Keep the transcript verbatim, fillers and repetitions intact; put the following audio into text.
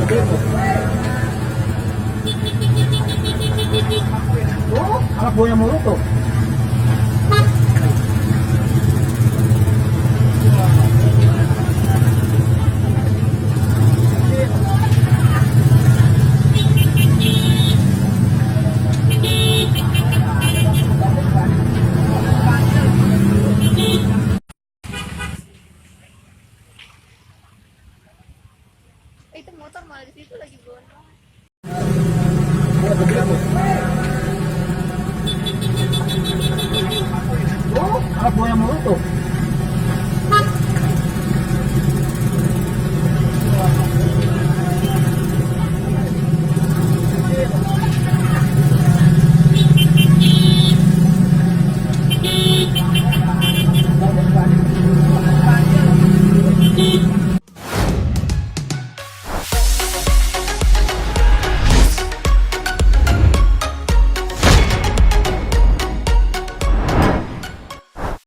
Oh, anak buahnya mulu tuh. Itu motor malah di situ lagi blowon. Oh, anak buahnya mulu tuh.